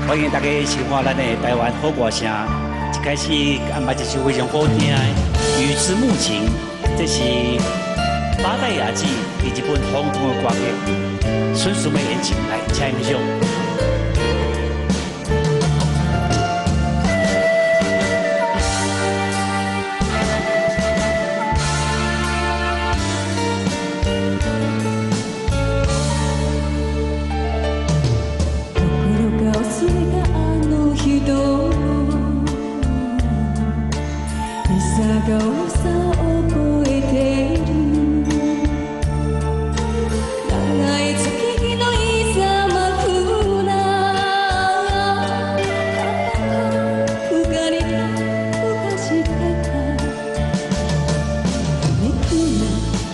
歡迎大家收看咱的台灣好歌聲。一開始安排一首非常好聽的《宇治木琴》，這是八代亞子佇日本轟動的歌曲，孫淑媚演唱，來，請欣賞。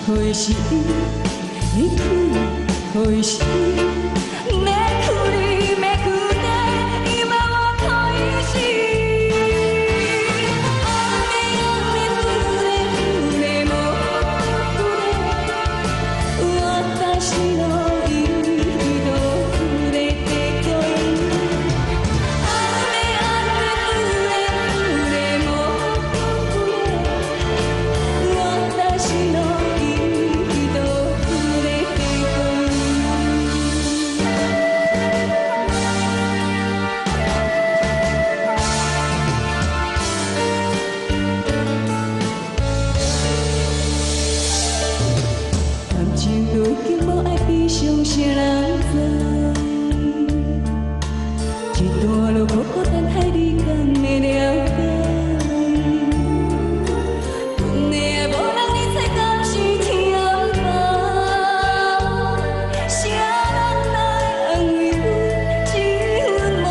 恋しい恋しいめくりめくって今は恋しい雨雨降れ降れも降れ私のいい人触れてこい雨雨降れ降れも降れ私のいい人触れてこい。感情路已經無愛悲傷，誰人知？這段路苦苦等待你，敢會了解？阮的愛無人理睬，敢是添煩？誰人來安慰阮這份無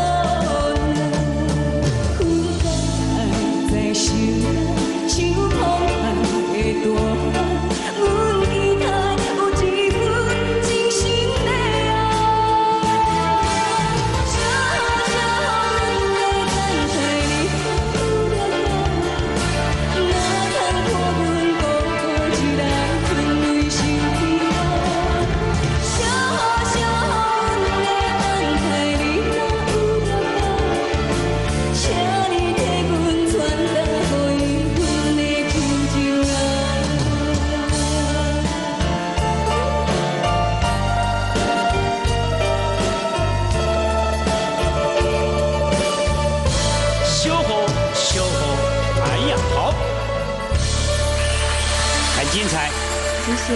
奈？阮敢知受像空海的大海，阮期待有一份真心的愛。小雨小雨，阮的等待你有了解？哪通看阮孤孤一人吞淚受悲哀？小雨小雨，阮的等待你若有了解？請你替阮傳達予伊阮的真情愛。小雨小雨，哎呀，好，很精彩。謝謝。